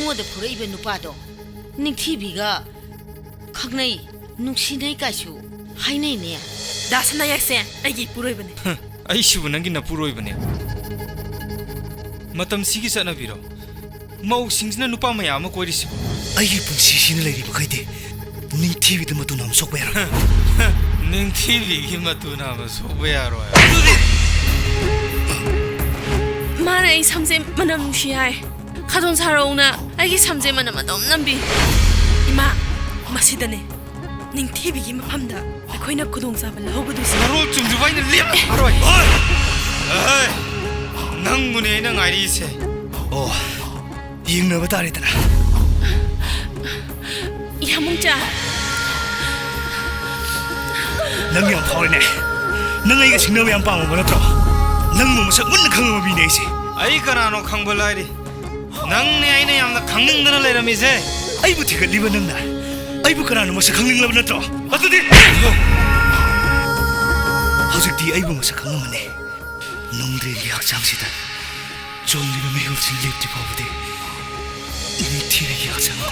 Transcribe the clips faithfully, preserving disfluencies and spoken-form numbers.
ꯅꯉꯣꯟꯗ ꯐꯨꯔꯛꯏꯕ ꯅꯨꯄꯥꯗꯣ ꯅꯤꯡꯊꯤꯕꯤꯒ ꯈꯪꯅꯩ, ꯅꯨꯡꯁꯤꯅꯩ ꯀꯥꯏꯁꯨ ꯍꯥꯏꯅꯩꯅꯦ꯫ ꯗꯥ ꯁꯅꯥꯌꯥꯏꯁꯦ ꯑꯩꯒꯤ ꯏꯄꯨꯔꯣꯏꯕꯅꯦ꯫ ꯑꯩꯁꯤꯕꯨ ꯅꯪꯒꯤ ꯅꯄꯨꯔꯣꯏꯕꯅꯦ꯫ ꯃꯇꯝꯁꯤꯒꯤ ꯆꯠꯅꯕꯤꯔꯣ ꯃꯧꯁꯤꯡꯁꯤꯅ ꯅꯨꯄꯥ ꯃꯌꯥꯝ ꯑꯃ ꯀꯣꯏꯔꯤꯁꯤꯕꯨ? ꯑꯩꯒꯤ ꯄꯨꯟꯁꯤꯁꯤꯅ ꯂꯩꯔꯤꯕꯈꯩꯗꯤ ꯅꯤꯡꯊꯤꯕꯤꯗ ꯃꯇꯨ ꯅꯥꯝ ꯁꯣꯛꯄ ꯌꯥꯔꯣꯏ꯫ ꯅꯤꯡꯊꯤꯕꯤꯒꯤ ꯃꯇꯨ ꯅꯥꯝ ꯁꯣꯛꯄ ꯌꯥꯔꯣꯏ꯫ ꯃꯥꯅ ꯑꯩ ꯁꯝꯁꯦ ꯃꯅꯝ ꯅꯨꯡꯁꯤ ꯍꯥꯏ꯫ ꯈꯥꯗꯣꯟ ꯁꯥꯔꯧꯅ ꯑꯩꯒꯤ ꯁꯝꯁꯦ ꯃꯅꯝ ꯑꯗꯨꯝ ꯅꯝꯕꯤ꯫ ꯏꯃꯥ, ꯃꯁꯤꯗꯅꯦ ꯅꯤꯡꯊꯤꯕꯤꯒꯤ ꯃꯐꯝꯗ ꯑꯩꯈꯣꯏꯅ ꯈꯨꯗꯣꯡꯆꯥꯕ ꯂꯧꯍꯧꯒꯗꯣꯏꯁꯦ꯫ ꯃꯔꯣꯜ ꯆꯨꯝꯗ꯭ꯔꯤꯕ ꯑꯩꯅ ꯂꯦꯞꯄꯔꯣꯏ꯫ ꯑꯍꯣꯏ, ꯅꯪꯕꯨꯅꯦ ꯑꯩꯅ ꯉꯥꯏꯔꯤꯁꯦ꯫ ꯑꯣ, ꯌꯦꯡꯅꯕ ꯇꯥꯔꯦꯗꯅ꯫ ꯌꯥꯃꯨꯡꯆꯥ, ꯅꯪ ꯌꯥꯝ ꯐꯥꯎꯔꯦꯅꯦ꯫ ꯅꯪ ꯑꯩꯒ ꯁꯤꯡꯅꯕ ꯌꯥꯝ ꯄꯥꯝꯃꯕ ꯅꯠꯇ꯭ꯔꯣ? ꯅꯪꯕꯨ ꯃꯁꯛ ꯃꯨꯟꯅ ꯈꯪꯉꯕ ꯃꯤꯅꯦ ꯑꯩꯁꯦ꯫ ꯑꯩ ꯀꯅꯥꯅꯣ ꯈꯪꯕ ꯂꯥꯏꯔꯤ꯫ ꯅꯪꯅꯦ ꯑꯩꯅ ꯌꯥꯝꯅ ꯈꯪꯅꯤꯡꯗꯅ ꯂꯩꯔꯝꯃꯤꯁꯦ꯫ ꯑꯩꯕꯨ ꯊꯤꯒꯠꯂꯤꯕ ꯅꯪꯅ ꯑꯩꯕꯨ ꯀꯅꯥꯅꯣ ꯃꯁꯛ ꯈꯪꯅꯤꯡꯂꯕ ꯅꯠꯇ꯭ꯔꯣ? ꯑꯗꯨꯗꯤ ꯍꯧꯖꯤꯛꯇꯤ ꯑꯩꯕꯨ ꯃꯁꯛ ꯈꯪꯉꯝꯃꯅꯤ꯫ ꯅꯨꯡꯗ꯭ꯔꯦꯟꯒꯤ ꯍꯛꯆꯥꯡꯁꯤꯗ ꯆꯣꯡꯂꯤꯕ ꯃꯤꯍꯨꯜꯁꯤꯡ ꯂꯦꯞꯇ꯭ꯔꯤ ꯐꯥꯎꯕꯗꯤ ꯅꯤꯡꯊꯤꯕꯤꯒꯤ ꯍꯛꯆꯥꯡꯗ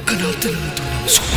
ꯀꯅꯥꯝꯇꯅ ꯃꯇꯨ ꯅꯥꯝ ꯁꯣꯛ